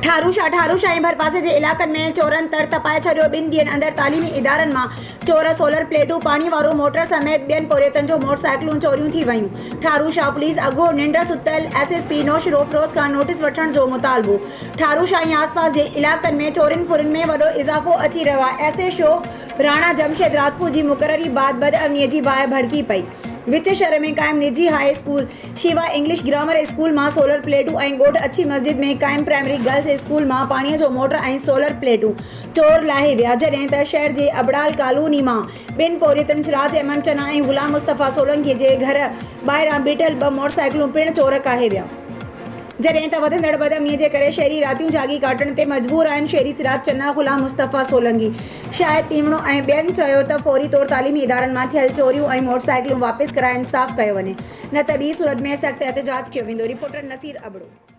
ٺاروشاه، ٺاروشاه ۽ ڀرپاسي جي علائقن ۾ چورن تڙ تپائي ڇڏيو، ٻن ڏينهن اندر تعليمي ادارن مان چور سولر پليٽون، پاڻي وارو موٽر سميت ٻين پورهيتن جو موٽرسائيڪلون چوريون ٿي ويون، ٺاروشاه پوليس اگهور ننڊ ستل ايس ايس پي نوشھروفيروز کان نوٽيس وٺڻ جو مطالبو، ٺاروشاه ۽ آسپاس جي علائقن ۾ چورين ڦرين ۾ وڏو اضافو اچي رهيو آهي، S H O Rana Jamshed Rajput جي مقرري بعد بدامني جي باهه ڀڙڪي پئي، وچ شھر ۾ قائم نجي high school Shiva English grammar school مان سولر پليٽون ۽ ڳوٺ اڇي مسجد ۾ قائم پرائمري گرلز اسڪول مان پاڻي جو موٽر ۽ سولر پليٽون چور لاهي ويا جڏهن ته شهر جي ابڙال ڪالوني مان ٻن پورهيتن سراج احمد چنا ۽ غلام مصطفيٰ سولنگي جي گهر ٻاهران بيٺل ٻه موٽرسائيڪلون پڻ چور ڪاهي ويا. جڏهن ته وڌندڙ بدامني جي ڪري شهري راتيون جاڳي ڪاٽڻ تي مجبور آهن شهري سراج چنا، غلام مصطفيٰ سولنگي، شاهد تيمڻو ۽ ٻين چيو ته فوري طور تعليمي ادارن مان ٿيل چوريون ۽ موٽرسائيڪلون واپس ڪرائي انصاف ڪيو وڃي نه ته ٻي صورت ۾ سخت احتجاج ڪيو ويندو، رپورٽر نصير ابڙو.